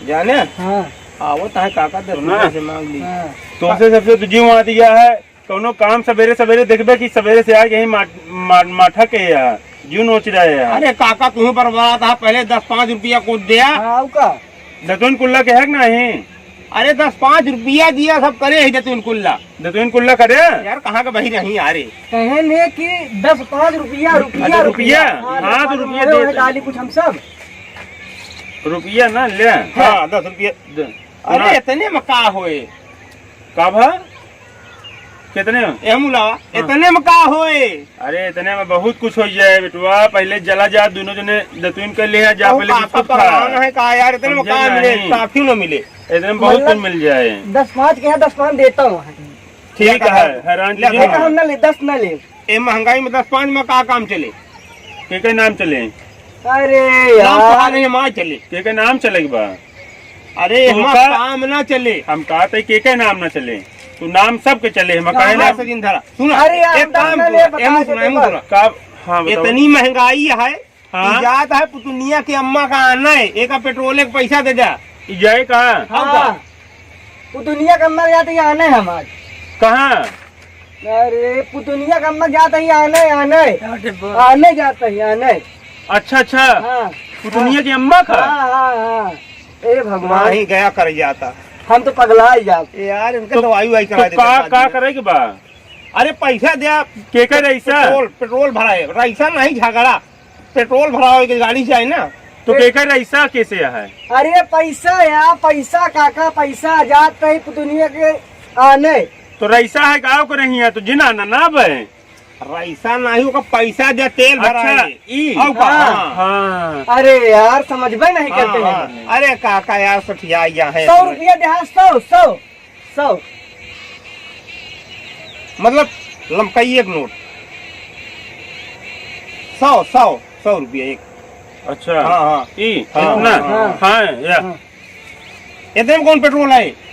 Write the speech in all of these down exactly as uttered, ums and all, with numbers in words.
जाने? हाँ। आवत है काका, दस सुना। रुपया से मांग ली। हाँ। तोसे सबसे तो जीव आ दिया है, कौनो काम सवेरे सवेरे देखबे कि सवेरे से आ यही मा-, मा-, माठा के है, जीव नोच रहे है। अरे काका, तू बर्बाद है, पहले दस पाँच रुपया को दिया। हाँ, आऊ का? दतुन कुल्ला के है कि नहीं? अरे दस पाँच रुपया दिया, सब करे ही दतुन कुल्ला। दतुन कुल्ला करे? यार, कहाँ का बही रही यार? कहे ने कि दस पाँच रुपया, रुपया, अच्छा, रुपया। रुपया। हाँ, हाँ, दस तो पाँच रुपया रुपया दे दे। डाली कुछ हम सब। रुपया ना ले। हाँ, दस रुपया। दे। अरे, ना। इतने में का होए? का भा? कितने में? ए मुला, हाँ। इतने में का होए? अरे, इतने में बहुत कुछ हो जाए बेटवा। पहले जला जा, दोनों जने दतुइन कर ले जा, अहो, पहले काका बिस्कुट खा। पगलाना है का यार, इतने में समझे का मिले? नहीं? काफी ना मिले। इतने में बहुत मतलब, कुछ मिल जाए। दस पाँच के है, दस पाँच देता हूँ। ठीक है, हैरान ले, कीजिए दस ना। हम ना ले, दस ना ले। ए महंगाई में दस पाँच में का काम चले? के के नाम चले? अरे नाम तो यार। आ नहीं, हमार चले। के के नाम चले के बा? अरे, तो हमार का काम ना चले। हम कहा थे के के नाम ना चले, तू नाम सबके चले, हम काहे हाँ, ना? सचिन धरा, सुना। अरे यार, एक हम काम ना सुना, ले, बता एमू दे सुना, एमू बस। सुना। का? हाँ, बताओ। इतनी महंगाई है, हाँ। ई जात है पुतुनिया के अम्मा का आना है, एका पेट्रोल के पैसा दे जा। ई जाए का? हाँ। हाँ। पुतुनिया के अम्मा जात है आना है हमार। कहाँ? अरे, पुतुनिया के अम्मा जात है आने, आने। आने जात है, आने। अच्छा, अच्छा। हाँ। पुतुनिया के अम्मा का? हाँ, हाँ, हाँ। ए भगवान। वहीं गया कर जाता। हम तो पगला ही जाब। ए यार, इनके तो, दवाई ववाई तो करा दे का, बता का दिए। करे के बा? अरे, पैसा दे। के करे रईसा? पेट्रोल, पेट्रोल भराए। रईसा नहीं, झगड़ा। पेट्रोल भरावे के गाड़ी से आई ना। तो पे- केकर रईसा कैसे है? अरे पैसा या पैसा काका, पैसा जात है पुतुनिया के आने। तो रईसा है का ओकर नहीं है तो जिना ना ना बे। रईसा नहीं, ओकर पैसा दे, तेल भरा अच्छा, है। ई। आऊ का? हाँ। हाँ। अरे यार, समझबे नहीं हाँ, करते हैं। हाँ। अरे काका यार, सठिया गया है। सौ रुपया दे, हाँ, सौ, सौ। सौ। मतलब लमकाई एक नोट। सौ, सौ, सौ रुपया एक। अच्छा। हाँ, हाँ। ई, हाँ, इतना? हाँ, हाँ। हाँ, या। हाँ। इतने में कौन पेट्रोल है?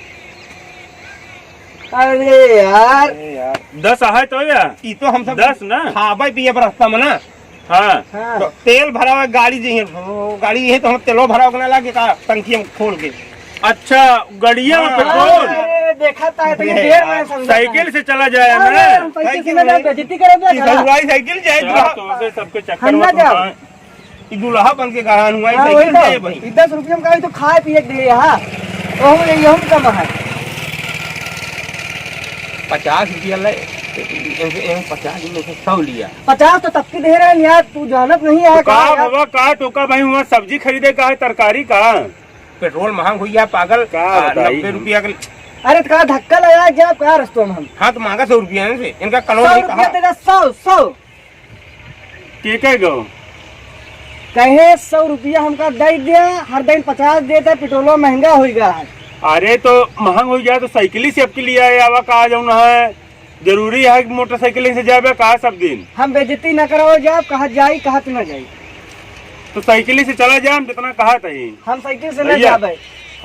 अरे यार। अरे यार। दस आहे तो या? ई तो हम सब दस ना? खाबे पिए पर रास्ता में ना। हाँ। हाँ। तो तेल भरावा गाड़ी जे है, गाड़ी है तो हम तेलो भरावा के ना लागे का टंकी में खोल के। अच्छा, गड़िया में हाँ। पेट्रोल। अरे, देखा था, इतनी अरे देर में यार। समझा था। साइकिल से चला जाए अरे, ना। हम साइकिल से साइकिल ना में। जाए, बेइज्जती करे क्या ई खड़ा? ससुराई साइकिल जाए क्या दूल्हा। तुमसे सबके चक्कर हम ना में तुम जाओ। कहाँ? ई दूल्हा बन के गहान हुआ, ई हाँ, साइकिल वही तो। जाए भाई। ई दस रुपया में कहीं तो खाए पिए के दे, हाँ। तो हम यही हम कम है। पचास रुपया ले, इनसे, इनसे पचास में से सौ लिया। पचास तो तब की दे रहे हैं यार, तू जानत नहीं है तो का का यार? बाबा, का टोका भाई, हुआ सब्जी खरीदे का है, तरकारी का? पेट्रोल महंग हुई है पागल, का आ, बताई नब्बे हम? रुपया के। अरे तो का धक्का लगा जाब का रस्तों में हम? हाँ तो मांगा सौ रुपया इनसे, इनका कलो सौ नहीं रुपया कहा। दे दे, सौ, सौ। के कह गो? कहे सौ रुपया हमका दे दिया, हर दिन पचास देता, पेट्रोलो महंगा हो गया है। अरे तो महंग हो गया तो साइकिल से आपके लिए आया, आवा का जौन है? जरूरी है कि मोटरसाइकिल से जाबे का सब दिन? हम बेइज्जती न कराओ जाब, कहा जाई, कहा तू न जाई। तो साइकिल से चला जाए, हम जितना कहा तही। हम साइकिल से न भैया, जाबे।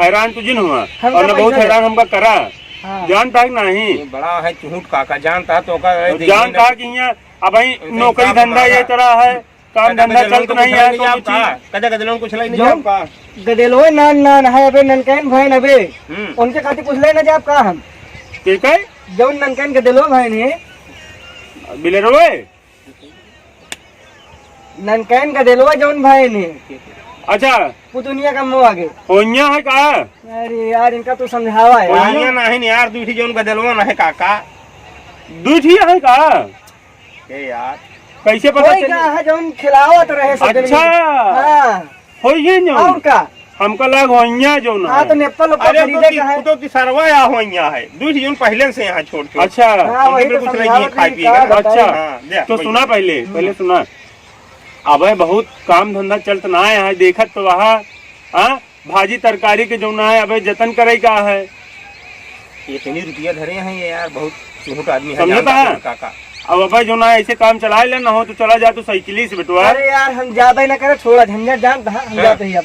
हैरान तू जिन हुआ, हम और न बहुत हैरान हमका करा। हाँ। जानता है कि नहीं? ये बड़ा है चुहुट काका, जानता तो का तो जानता है कि यहाँ अब भाई इनका नौकरी धंधा ये तरह है, काम धंधा चलत नहीं है, तो कुछ गदेलवा कुछ नहीं जो जाब का? गदेलवा नान नान है अबे, ननकैन भैन अबे, हम्म। उनके खातिर कुछ लेना जाब का हम? ठीक है। जौन ननकैन गदेलवा भैन है। बिलेरवे? ननकैन गदेलवा जौन भैन है। अच्छा। पुतुनिया का मुँह आगे। होइया है का? अरे यार, इनका तो समझावा है। होइया नहीं यार, दूठी जौन गदेलवा ना है काका। दूठी है का? ए यार। कैसे पता कोई चली? का है जौन खिलावत रहे सब दिन। अच्छा। हाँ। होइए न। और का? हमका लाग होइया जौन हाँ, है। तो नेपाल लोग अरे खरीदे तो का है? तो तिसरवा या होइया है। दूठी जौन पहले से यहाँ छोड़ छोड़। अच्छा। हाँ, उनके वही तो कुछ नहीं है, समझावत खाए नहीं, पिए का का। बताई? अच्छा। हाँ, दे, तो भाई। सुना पहले, हम्म। पहले सुना। अबे बहुत काम धंधा चलत ना है यहाँ, देखत तो वहाँ, हाँ? भाजी तरकारी के जौन है, अबे जतन करे का है। इतनी रुपया धरे हैं ये यार, बहुत चुहुट आदमी है, समझता जानता है? है काका। अब अबे जौन है, ऐसे काम चलाए ले ना हो तो चला जा तू साइकिल से बेटवा। अरे यार, हम जाबे ना करे, छोड़ा झंझट, जानता है, हम हाँ। जाते ही अब।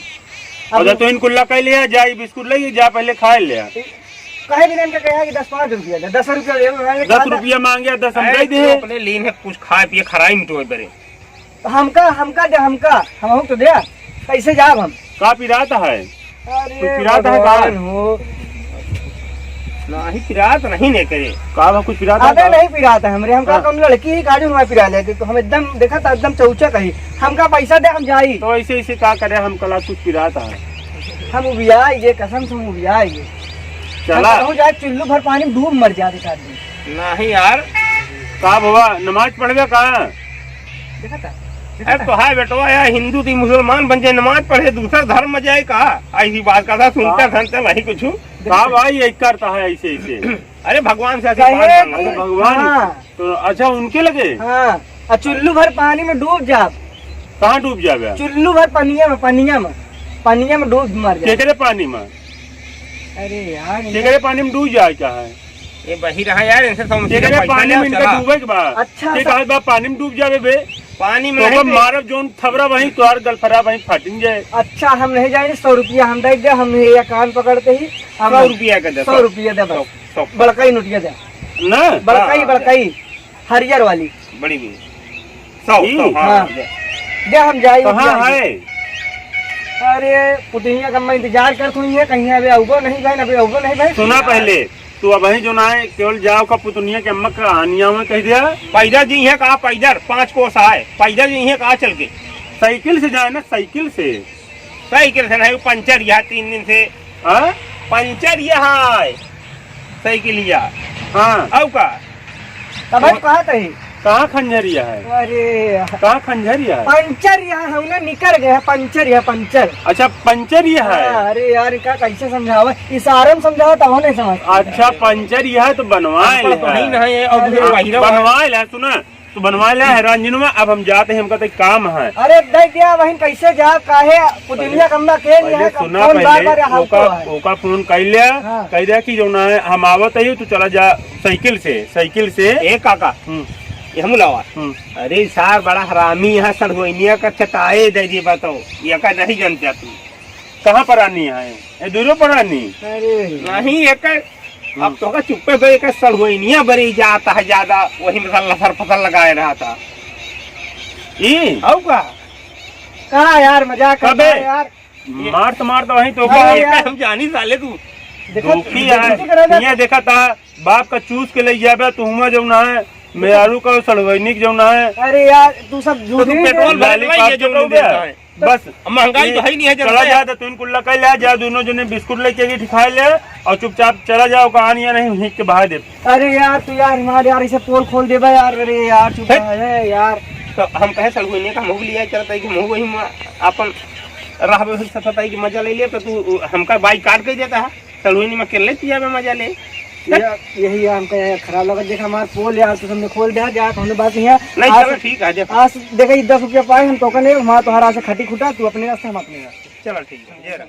और अब जा तो इनकुल्ला कह लिया, जा ई बिस्कुट ले जा, पहले खा ले। कहे भी नहीं, इनका कहा कि दस पाँच रुपया दे, दस रुपया दे, मैं दस कहा था, रुपया मांगे, दस हम अरे दे दे। तू अपने लीन है, कुछ खाए पिए, खराई मिटोए बरे। तो हमका, हमका दे, हमका, हम तो दे, कैसे जाब हम? का पिरात है? अरे कुछ पिरात है का? भगवान हो। नाही, पिरात नहीं ने करे। का बा, कुछ पिरात है अबे का? नहीं पिरात है हमरे, हम का हाँ। कौन लड़की ही काजू हमारे पिरा ले, तो हम एकदम देखा था, एकदम चौचक है। हमका पैसा दे, हम जाई। तो ऐसे, ऐसे का करे, हम कला कुछ पिरात है। हम उबियाई, ये कसम से हम उबियाई। चला। हम कहूँ जाए, चुल्लू भर पानी में डूब मर जाए एक आदमी। नहीं यार। का बाबा, नमाज पढ़बे का? देखा था? अरे तो हाय बेटवा, यार हिंदू थी मुसलमान बन जाए, नमाज पढ़े, दूसरा धर्म में जाए का? ऐसी बात का था, सुनता हाँ। था, चल, वही कुछ। का भाई, ये करता है ऐसे, ऐसे? अरे भगवान से कहे आशीर्वाद मांगा। कि अच्छा, भगवान। हाँ। तो अच्छा, उनके लगे? हाँ। और चुल्लू भर पानी में डूब जाब। कहाँ डूब जाबे? चुल्लू भर पनिया में, पनिया में, पनिया में डूब मर जाब। केकरे पानी में? अरे यार, ये केकरे पानी में डूब जाए क्या है? ये बही रहा यार, इनसे समझ के केकरे पैसा पानी ले में इनका चला। डूबे के बा? अच्छा, के सा- कहत बा पानी में डूब जाबे बे? पानी में तो नहीं ओकर बे। मारब जौन थबरा वहीं तोहार गलफरा वहीं फाटिन जाए। अच्छा, हम नहीं जाए, सौ रुपया हम दे दे, हम ये कान पकड़ते ही हम सौ रुपया के दे, सौ सौ। रुपया दे बस। सौ, सौ। बड़काई नोटिया दे। ना? बड़काई, हाँ, बड़काई। हरियर वाली। बड़ी भी। सौ, ई? सौ, हाँ, हाँ। हाँ। दे हम जाई, कहाँ उठ जाई। है? अरे, पुतनिया का मैं इंतजार करत हुई है, कहीं अबे अउबो नहीं भाई, अबे अउबो नहीं भाई। सुना पहले, तू अबहीं जो ना है, केवल जाओ का पुतनिया के अम्मा का आनिया में कह दिया। पैदल जी है का, पैदल, पाँच कोस आए, पैदल जी है का चल के। साइकिल से जाए ना, साइकिल से। साइकिल से नहीं, पंचर यह तीन दिन से। हाँ? पंचर यह है, साइकिलिया। हाँ। अउ का? तब हम कहा तही। कहाँ खंजरिया है? अरे। कहाँ खंजरिया है? पंचर यह है, उन्हें निकर गया है, पंचर यह, पंचर। अच्छा, पंचर यह है? हाँ, अरे यार, का कैसे समझावे? इशारे में समझावे, तब नहीं समझ। अच्छा, पंचर यह है तो बनवाए हमको ले तो है। नहीं, नहीं, अब अरे। बाहिर बनवाए ले, सुना। तू बनवा ले, हैरान जिन में, अब हम जाते हैं, हमका तो एक काम है। अरे, दे दिया बहिन, कैसे जा, काहे, पुतनिया कम्मा के लिए पहले है, सुना, कौन बार पहले बार यहाँ ओका, तो है? ओका फोन कर लिया, हाँ। कह दिया कि जो ना है, हम आवत ही, तू चला जा साइकिल से, साइकिल से। ए काका, हम्म। ये हम लावा। हम्म। अरे, सार बड़ा हरामी यहाँ सड़हुइनिया का चटाए दे दी, बताओ, ये का नहीं जानते तू। कहाँ पर आनी है? ए, दूरो पर आनी? अरे। नहीं, एक हम्म। अब तो का चुप्पे से एक सड़हुइनिया बरी जाता है ज्यादा, वही में लसर फसर लगाए रहता। ई? अउ का? का यार, मजाक करता अबे, है यार। मार तो मार तो वहीं तो अरे का। यार। हम जानी साले तू। देखो, दोखी देखो यार, तो करा ये देखा था, बाप का चूस के ले जाबे, तू हुआ जौन है, मेहरारू का सड़वैनिक जौन है। अरे यार, तू सब तो तू झूठी है। पेट्रोल भर लाली के पाप ये जो जौन लोग दे। देता है। बस। अब महंगाई ये तो है ही नहीं है, चला जानते जा, हैं। तो तुम कुल्ला कर ले जा, दोनों जने बिस्कुट लेके भी खाए ले और चुपचाप चला जाओ, कहानियां नहीं, हिक के बहा दे। अरे यार, तू यार, हमारे यार, इसे पोल खोल देबा यार, अरे यार, चुप है? रह, अरे यार। तो हम कहे सड़हुइने का मुँह लिया चलता है कि मुँह वही में अपन रहबे हुई सफाई की मजा ले लिया, तो तू हमका बाइक काट के देता है, सड़हुइने में अकेले पिया में मजा ले। ये, यही यार, हमका यार खराब लगा, देख हमार पोल यार, तू हमने खोल दिया, जा, हमने बात नहीं है। नहीं, आज चलो ठीक है, देखो। आज देखो, ये दस रुपया पाए, हम टोकन ले, हमारा तुम्हारा से खटी खुटा, तू अपने रास्ते, हम अपने रास्ते। चलो ठीक है, जय राम।